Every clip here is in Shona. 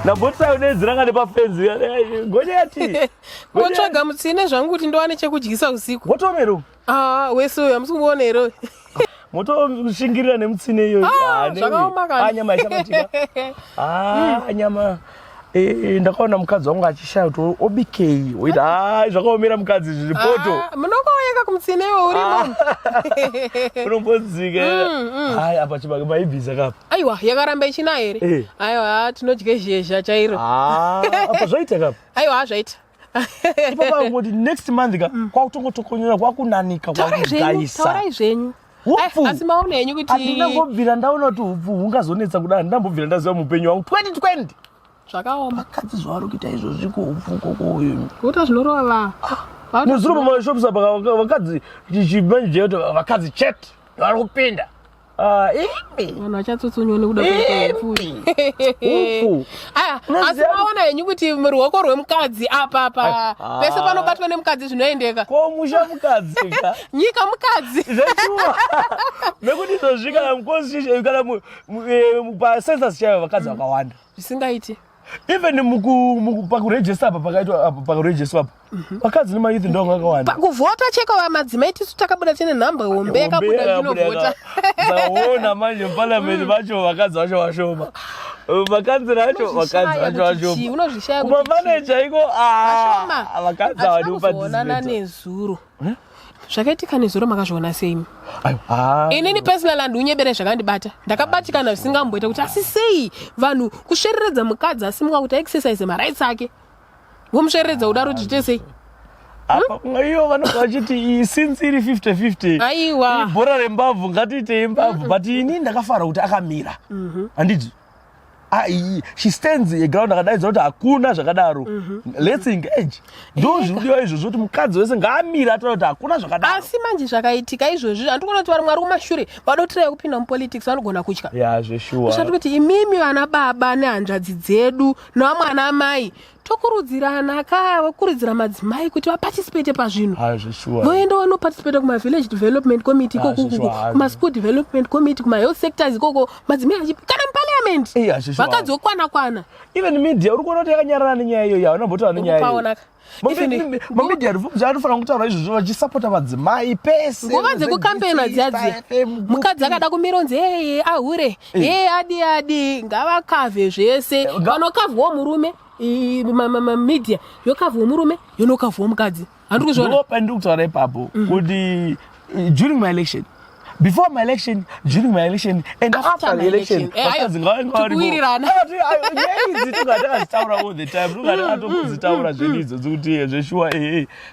Ndambotsai unedzira ngane pafenzi. Gonyeti. Motsvaga mutsine zvangu kuti ndiwane chekudyisa usiku. Wotomero. Ah, wese uyu hamusi kumuona here? Motoshingirira nemutsine iyoyo. Ah, zvakaoma kani. Ah, nyama ichabatika. Ah, nyama. Eh, ndakaona mukadzi wangu achishaya kuti obikei woita ah, zvakaomera mukadzi izvi poto Ah, munongouyeka kumutsine iwe urimo. Unombodzika hai apa chibage maibvisa kapa. Aiwa, yakaramba ichina here? Eh. Aiwa, tinodye zhezha chairo. Ah, apa zvaita kapa. Aiwa, zvaita. Ipapo ngoti next month ka kwakutongotokonyora, kwakunanika. Taurai zvenyu, Kwakugaisa taurai zvenyu. Hupfu. Ai, asi maona henyu kuti Handina mbobvira ndaona kuti hupfu hungazonetsa kudai. Handina mbobvira ndaziva muupenyu hwangu 2020. Zvakaoma. Vakadzi zvavari kuita izvozvi kuhupfu kokoyo. Kuita zvinorova. Nezuro pamashops apa vakadzi chimanjeya kuti vakadzi chete vari kupinda. Ah, imi. Vanhu vachatsutsunywa nekuda kwehupfu. Hupfu. Aya, asi Unoziva- maona henyu kuti ruoko rwemukadzi apa pa Ah. pese panobatwa nemukadzi zvinoendeka. Ko musha mukadzi ka. Nyika mukadzi. Zvechuwa nekuti izvozvi kana muconstitution kana pacensus chaivo vakadzi vakawanda. Zvisingaiti. Even pakurejista apa pakaitwa apa pakurejista apa vakadzi nemayouth ndo vakawanda. Pakuvhota cheko vamadzimai tisu takabuda tine nhamba hombe yakabuda ichinovhota. Saona manje muparliament vacho vakadzi vacho vashoma, vakanzira vacho vakadzi vacho vashoma. Unozvishaya kuti chii. Kumamaneja iko Vashoma. vakadzi havadi Hatina kuzoonana kuparticipate. nezuro. Zvakaitika nezuro makazviona sei? Inini personal handiunyebere, zvakandibata, ndakabatikana zvisingamboita kuti asi sei vanhu kusvereredza mukadzi asimuka kuti aexercise marights ake, vomusvereredza kudaro kuti zviite sei? Apa iyo vanobva vachiti since iri 50-50, Aiwa. ibhora rembabvu, ngatiitei mbabvu. But ini ndakafara kuti akamira, handiti? Ah, she stands a ground, akadaidza kuti hakuna zvakadaro, let's engage. Ndo zvinodiwa izvozvo, kuti mukadzi wese ngaamire ataura kuti hakuna zvakadaro. Asi manje zvakaitika izvozvi, handikuona kuti vari mwari kumashure vadotiraya kupinda mupolitics vanogona kutya. Ya, zveshuwa. Usati kuti imimi vana baba nehanzvadzi dzedu nevamwe ana amai, tokurudzirana ka, vokurudzira madzimai kuti vaparticipate pazvinhu. Ha, zveshuwa. Voenda vanoparticipata kumavillage development committee Ah, ikoko, zveshuwa, kuko hazvo. kumaschool development committee, kumahealth sectors ikoko, madzimai achi kana muparliament. Iya, zveshuwa. Vakadzi vokwana kwana. Even media uri kuona kuti yakanyarara nenyaya iyoyo, hauna mbotaura nenyaya iyoyo. Paonaka. Even Mamedia reforms anofanira kutaura izvozvo vachisapota madzimai pese. Nguva dzekukampena dziya, mukadzi akada kumironzi eye ahure, ye adi adi, ngavakavhe zvese. Vanokavhwawo murume, media yokavhwawo murume, yonokavhwawo mukadzi, handiri kuzviona. Ndo pandiri kutaura ipapo kuti during my election, before my election, during my election and After after my the election, election. Ayo, vakadzi ngavange varipo. tikuwirirana. Nyaya idzi tungati takazitaura all the time, tungati takatombozitaura zvedu idzodzi kuti zveshuwa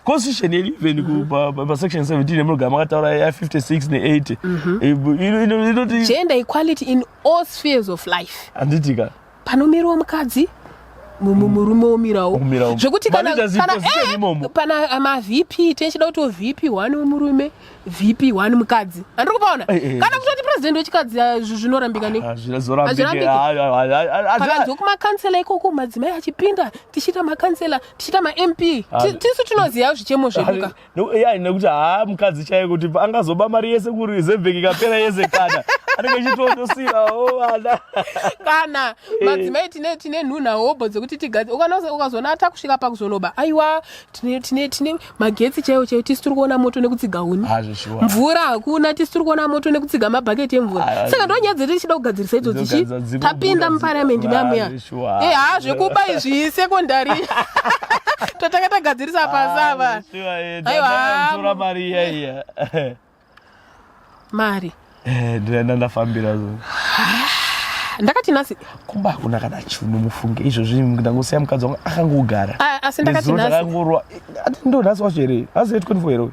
constitution yedu even pasection 17 yemunogara makataura ya 56 ne80 inoti gender equality in all spheres of life. Handitika? Panomirawo mukadzi, murume womirawo. Omirawo. Zvekuti kana Manoita kana position imomo. Pana maVP, tichida kuti VP 1 wemurume, VP 1 mukadzi, handiri kupaona? Kana kutoti president wechikadzi, zvinorambika nei? Hazvirambike. Hazvirambiki. Pakanzi kumakansela ikoko madzimai achipinda, tichiita makansela, tichiita maMP, tisu tinoziva zvichemo zvedu ka. Ya, nekuti haa, mukadzi chaiye kuti angazoba mari yese kureserve bank ikapera yese, kana anenge chitondosirawo vana. Kana madzimai tine nhunha hobho dzekuti tigadzi ukazoona takusvika pakuzonoba, aiwa, tine magetsi chaiwo chaiwo, tisu tiri kuona moto nekutsiga huni. Hazvishuwa. Mvura hakuna, tisu tiri kuona moto nekutsiga mabhaketi emvura. Saka ndo nyaya dzedu tichida kugadzirisa idzodzi chi tapinda muparamende mamuya. Hazvishuwa. Ha, zvekuba izvi secondary, totanga tagadzirisa pasava. Aiwa. Tora mari iya iya. Mari. Ndinoenda, ndafambira zo. Ndakati nhasi Kumba hakuna kana chunu, mufunge. Izvozvi ndangosiya mukadzi wangu akangogara. Ah, asi ndakati Nezuro nhasi ndakangorwa ati ndo nhasi wacho here? Nhasi 24 here?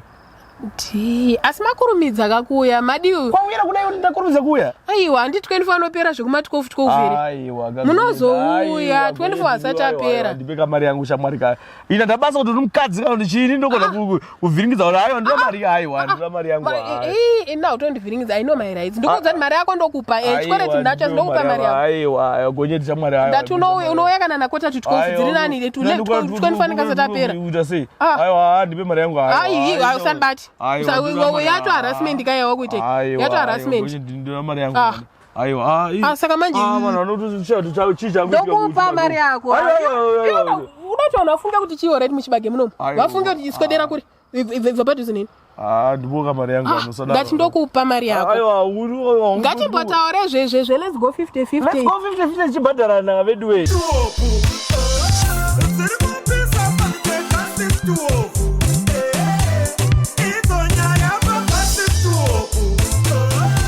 Ti asi makurumidza kakuuya madiu. Kwauyira kudai, ndakurumidza kuuya. Aiwa, handi 24 anopera zvekuma 12 12 here? Aiwa. Munozouya, 24 asati apera. Ndipeka mari yangu, shamwari ka. Ina ndabasa kuti uri mukadzi kana kuti chiini, ndogona kuvhiringidza kuti aiwa, ndoda mari, aiwa, ndoda mari yangu. Hai. Ina utondivhiringidza, I know my rights. Ndikuudza kuti mari yako ndokupa, chikwereti ndacho, Aiwa, ndokupa mari yako. Aiwa, aiwa, gonyeti shamwari, aiwa. Ndati unouya kana nakota to 12 dziri nani, 24 anenge asati apera. Uita sei? Ah. Aiwa, ndipe mari yangu. Ai, usandibati. Aiwa, ndoda mari Yato harassment kaya wakuite. Aiwa, Yato aiwa, harassment. gonyeti, ndoda mari yangu. Ah. Aiwa, ah, Ah, saka manje ah, vanhu vanototi chii chakuitika ndokupa mari yako. Aiwa, aiwa, aiwa, aiwa. Unoti vanhu vafunge kuti chii right muchibage munomu? Aiwa. Vafunge kuti iswedera kuri. Ibva padhuze neni. Ah, ndiboka mari yangu Ah, anosadaro. ngati ndokupa mari yako. Aiwa, aiwa, Ngatimbotaure zvezvezve let's go 50 Let's 50. go 50 50 chibhadharana vedu we. Stop.